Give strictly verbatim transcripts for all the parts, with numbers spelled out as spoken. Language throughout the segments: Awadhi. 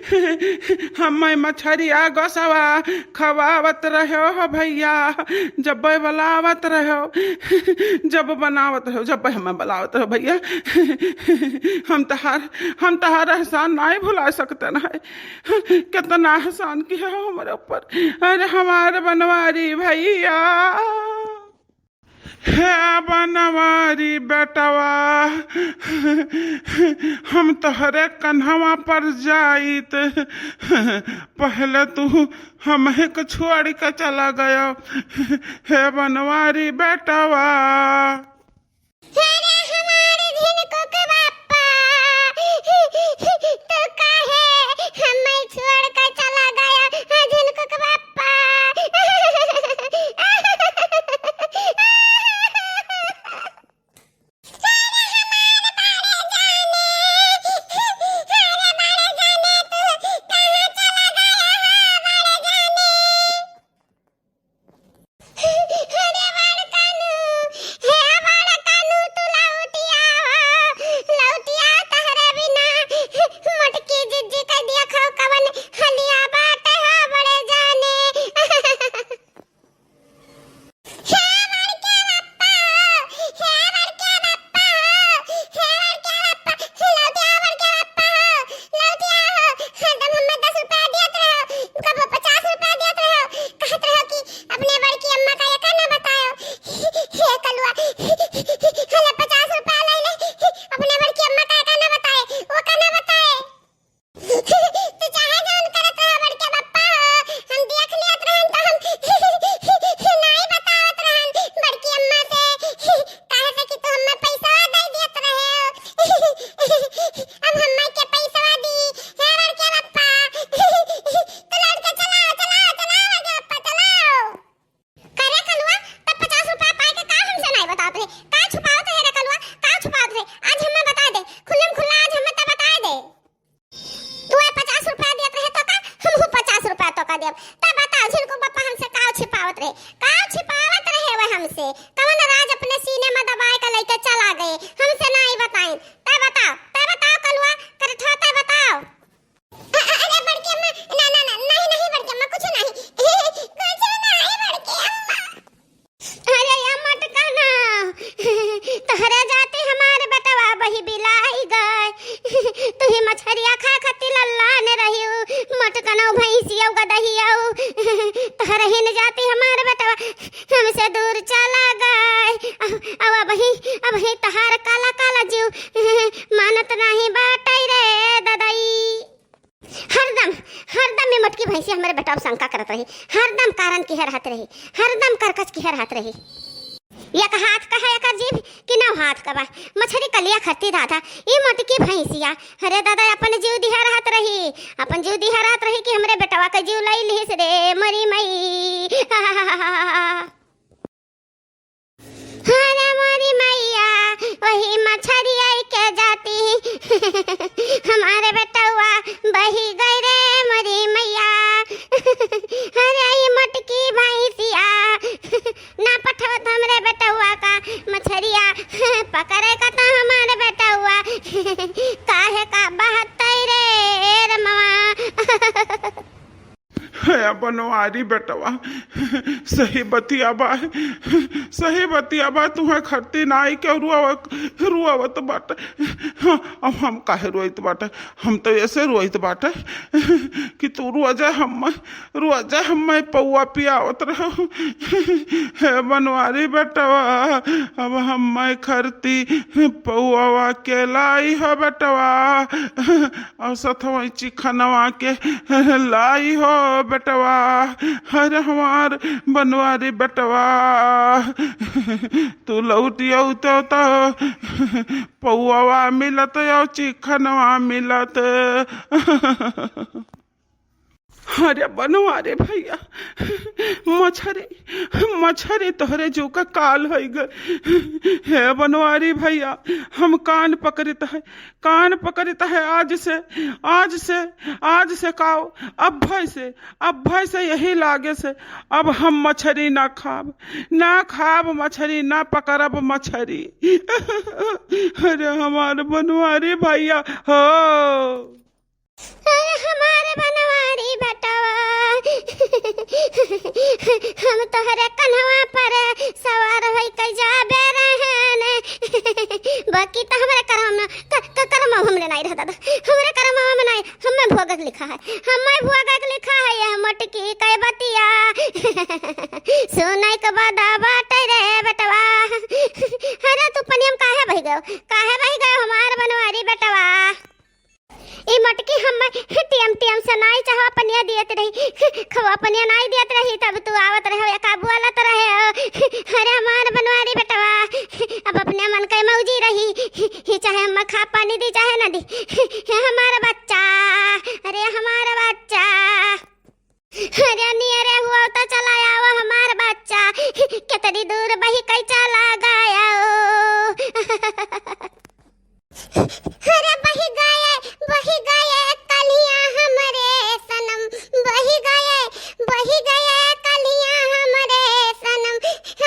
हम्मे मछरिया गोसवा खवावत रहो हो भइया, जब बलावत रहो, जब बनावत रहो, जब हम्मे बलावत रहो भइया। हम तहार, हम तहार एहसान नाहीं भुला सकते ना है। कितना एहसान किहे हो हमरे ऊपर। अरे हमार बनवारी भइया। हे बनवारी बेटवा, हम तोहरे कन्हवा पर जाइत, पहले तू हमही के छोड़ के चला गयो। हे बनवारी बेटवा। अरे हमार झिनकुक बापा, तू काहे हमें छोड़ के चला गया, झिनकुक बापा? अरे बड़कनू, हे बड़कनू, तू लौटिया हो, लौटिया तहरे बिना मोटकी जिज्जी के देखो कवन हलिया बाटे हो बड़े जाने। हे बड़के बप्पा हो, हे बड़के बप्पा हो, हे बड़के बप्पा, लौटिया बड़के बप्पा हो, लौटिया हो, हरदम हमें दस रुपया दियत रहो, कबो पचास रुपया दियत रहो, कहत रहो कि अपने बड़की अम्मा का एका ना बतायो। हे कलुआ, हले पचास रुपया ले ले, अपने बड़की अम्मा का एका ना बताए, ओका ना बताए। तू चाहे जौन करत रहो बड़के बप्पा हो, हम देख लियत रहन तो हम नाई बतावत रहन बड़की अम्मा से, काहे से कि तू हमें पैसा दे दियत रहे हो। अब हमें के पैसा दी, हे बड़के बप्पा, तू लौट के चलाओ, चलाओ, चलाओ बड़के बप्पा, चलाओ। करे कलुआ, तब पचास रुपया पाए के का हमसे नाई बतावत रहे? का छुपावत रहे रे कलुआ? का छुपावत रहे? आज हमें बता दे, खुल्लम खुल्ला आज हमें तब बता दे। तू ए पचास रुपया देत रहे तो का, हमहू पचास रुपया तो का देब। तब बताओ, झिनकुक बप्पा हमसे का छिपावत रहे? का छिपावत रहे वह हमसे? कवन राज अपने सीने में दबाए के लेके चला गए, हमसे नाई बताइन। तब बताओ, तब बताओ कलुआ, करे ठो तब बताओ। अ-, अ-, अरे बड़की अम्मा, ना, ना, ना, नहीं, नहीं बड़की अम्मा, कुछ नहीं। कुछ नहीं बड़की अम्मा। अरे या मटकना, तोहरे जाते हमार बेटवा बही बिलाई गए। तू ही मछरिया खा खती लल्लान रहियो। मटकनौ भैंसियौ गदहियौ, तोहरे हिन जाते हमार बेटवा हमसे दूर चला गए। अब, अब अबही, अबही तोहार काला काला जीव मानत नहीं बाटै रे ददई। हरदम, हरदम ई मोटकी भैंसी हमरे बेटवा पे शंका करत रही, हरदम कारण किहे रहत रही, हरदम करकच किहे रहत रही। एक हाथ का है एकर जीभ कि नौ हाथ का बा? मछरी कलिया खरती दादा, ई मोटकी भैंसिया, अरे दादा, अपन जीव दिहा रहत रही, अपन जीव दिहा रहत रही कि हमरे बेटवा के जीव लई लिहिस रे मोरी मई। अरे मोरी मैया, वही मछरिया के जाती हमारे बेटवा बही गई रे मोरी मैया। अरे ई मोटकी भैंसिया, ना पठवत हमरे बेटवा का मछरिया पकड़े का, तो हमारे बेटवा काहे का बहतै रे रमवा। हे बनवारी बेटवा, सही बतिया बा, सही बतिया बा, तुहे खरती नाई के रुआवत, रुआवत बाटे। अब हम काहे रोइत बाटे? हम तो ऐसे रोइत बाटे कि तू रोजे हम्मे, रोजे हम्मे पौआ पियावत रहो। हे बनवारी बेटवा, अब हम्मे खरती पौआ के लाई हो बेटवा। और सथवा चिखनवा के लाई हो बेटवा। अरे हमार बनवारी बेटवा, तू लौटियौ तो, तो पौवा मिलत और चिखनवा मिलत। अरे बनवारी भैया, मछरी, मछरी तोहरे जो का काल होइ गए। हे बनवारी भैया, हम कान पकड़ित है, कान पकड़ित है आज से, आज से, आज से काव, अब्भय से, अब्भय से यही लागे से अब हम मछरी ना खाब, ना खाब मछरी, ना पकड़ब मछरी। अरे हमार बनवारी भैया हो। अरे हमार बनवारी बेटवा, हम तोहरे कन्हवा पर सवार होई के जाबे रहन, बाकी त हमरे करम में, क-, क-, करम में हमरे नाई रह दादा, हमरे करम में नाई, हमें भोगक लिखा है, हमें भोगक लिखा है, यह मोटकी कै बतिया। सुनाई के बाद बाटे रे बेटवा। अरे तू पनिया में काहे बहि गयो, काहे बहि गयो हमार बनवारी बेटवा? ई मोटकी हम टियम टियम से नाई चाहो पनिया दियत रही, खवा पनिया नाई दियत रही, तब तू आवत रहे, एका बोलत रहे हो। अरे हमार बनवारी बेटवा, अब अपने मन के मौजी रही, ही चाहे हम खा पानी दी चाहे ना दी। हे हमार बच्चा, अरे हमार बच्चा, अरे नियरे हुआ तो चला आओ हमार बच्चा, कितनी दूर बही कई चला गया ओ। अरे बही गए, बही गए कलिया हमरे सनम, बही गए, बही गए कलिया हमरे सनम।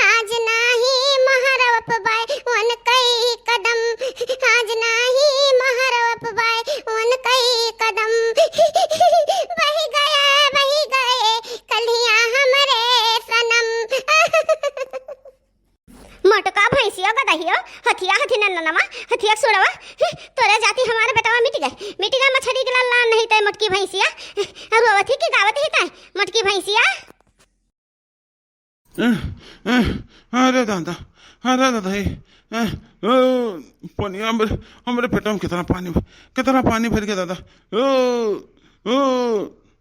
आज नाही महरब बाय उन कई कदम, आज नाही महरब बाय उन कई कदम। बही गए, बही गए कलिया हमरे सनम। मोटका भैंसिया गदहियो, हथिया हथी नन्ननमा, हथिया सुड़वा, तोरे जाती हमारे बेटवा मिट गए, मिट गए मछरी के लाल लाल नहीं तय मोटकी भैंसिया। रोवत ही कि गावत ही तय मोटकी भैंसिया। अरे दादा, अरे दादा, ए, ए, ओ, पनिया हमरे, हमरे पेट में कितना पानी, कितना पानी भर गया दादा। ओ, ओ,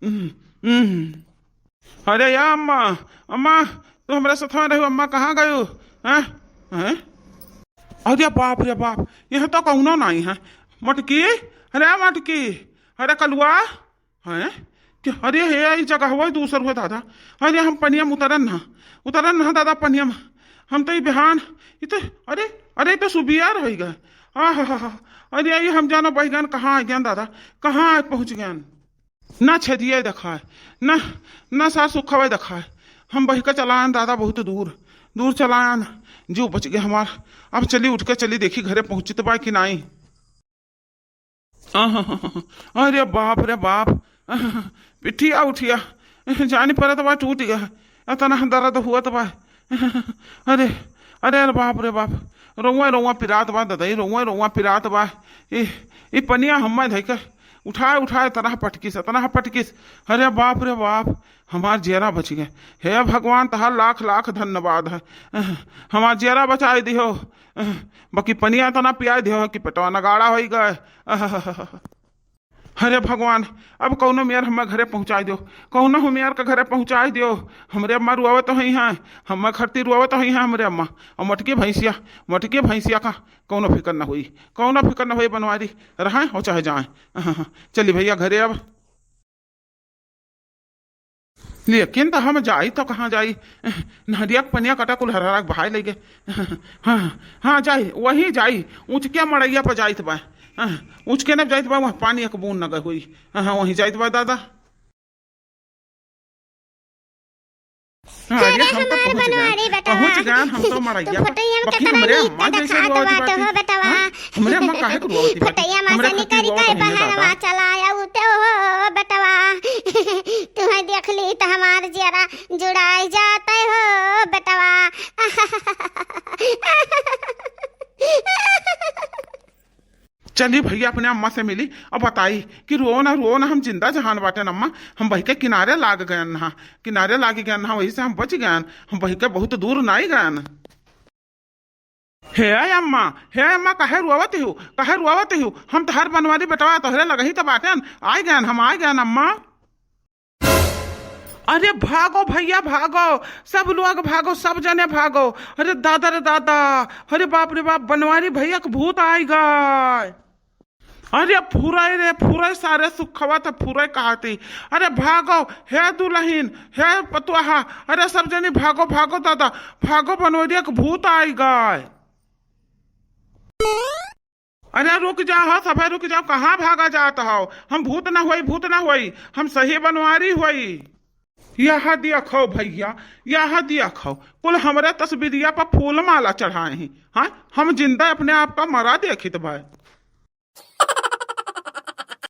उम, उम। अरे या अम्मा, अम्मा, तू हमरा साथ में रहो, अम्मा कहाँ गयो? हैं? हैं? अरे बाप रे बाप, यहाँ तो कौनो नहीं है। मटकी, अरे मटकी, अरे कलुआ, हैं? कि अरे हे, ई जगह हुआ दूसर हुआ दादा। अरे हम पनिया में उतरन ना, उतरन ना दादा पनिया में। हम तो ई बिहान, ई तो, अरे, अरे ई तो सुबियार होइ गए। आहा हा हा। अरे ई हम जानो बहि गन कहाँ आ गन दादा, कहाँ आ पहुँच गन। ना छेदिया देखाए, ना, ना सार सुखवा देखाए। हम बहि के चलायन दादा बहुत दूर, दूर चलायन, जो बच गए हमार। अब चली उठ के चली देखी घरे पहुँचित बा कि नाई। आहा, अरे बाप रे बाप, पिठिया उठिया, जानी परत बा टूट गया, इतना दर्द हुआ तो बा। अरे, अरे, अरे बाप रे बाप, रोवा रोवा पिरात बा ददाई, रोवा रोवा पिरात बा। ए, ए पनिया हम्मा धइके उठाए उठाए तरह पटकिस, तरह पटकिस। अरे बाप रे बाप, हमार जियरा बच गए। हे भगवान, तहार लाख लाख धन्यवाद है, हमार जियरा बचाए दिहो। बाकी पनिया तो ना पियाए दियो कि पेटवा नगाड़ा होई गए। अरे भगवान, अब कौनो मेर हमें घरे पहुँचाए दियो, कौनो हमें मेर के घरे पहुँचाए दियो। हमरे अम्मा रुआवत होई हैं, हमें खरती रुआवत होई हैं हमरे अम्मा। और मोटकी भैंसिया, मोटकी भैंसिया का कौनो फिकर न होई, कौनो फिकर न होई बनवारी, रहें और चाहे जाएं। चली भैया घरे अब। लेकिन तो हम जाई तो कहाँ जाई? नहरिया के पनिया कटा कुल हरहरा के बहाए लगे। हाँ, हाँ, जाई, वहीं जाई, ऊँचके मड़ैया पर जाइत बा। हाँ, ऊँचके न जाइत बा, वहाँ पानी एक बूंद न गए हुई। हाँ, वहीं जाइत बा दादा। हाँ, अरे अरे हम तो हमार पहुँच गए, बनवारी बेटा, पहुँच गए हम तो तू मड़ैया पर। फोटोइया में बाकी कितना हमरे नीक अम्मा जैसे देखात रोवत बाटे बाटी। हो बेटवा। हाँ? हमरे अम्मा काहे के रोवत बाटी? फोटोइया में हमरे से खातिर निकल रोवत के हई है बहरवा दादा। चला आउते हो बेटवा। तुहैं देख ली त हमार जियरा जुड़ाई जाते हो बेटवा। चली भैया अपने अम्मा से मिली और बताई कि रोओ ना, रोओ ना, हम जिंदा जहान बाटेन अम्मा, हम बहि के किनारे लाग गयन हा, किनारे लाग गयन हा, वही से हम बच गयन, हम बहि के बहुत दूर नाई गयन। हे अम्मा, हे अम्मा, काहे रोवत हो, काहे रोवत हो? हम तोहार बनवारी बेटवा तोहरे लगही त बाटेन, आइ गयन, हम आइ गयन अम्मा। अरे भागो भैया भागो, सब लोग भागो, सब जने भागो। अरे दादा रे दादा, अरे बाप रे बाप, बनवारी भैया के भूत आइ गए। अरे फुरै रे फुरै, सारे सुखवा त फुरै कहाती। अरे भागो, हे दुलहिन, हे पतुआहा, अरे सब जनी भागो, भागो दादा, भागो, बनवरिया के भूत आइ गए। अरे रुक जा हो, सभे रुक जाओ, कहाँ भागा जात हो? हम भूत ना होई, भूत ना होई, हम सही बनवारी होई। यहाँ देखो भैया, यहाँ देखो, कुल हमरे तस्वीरिया पर फूल माला चढ़ाए हैं। हाँ, हम जिंदा अपने आप का मरा देखित भाई।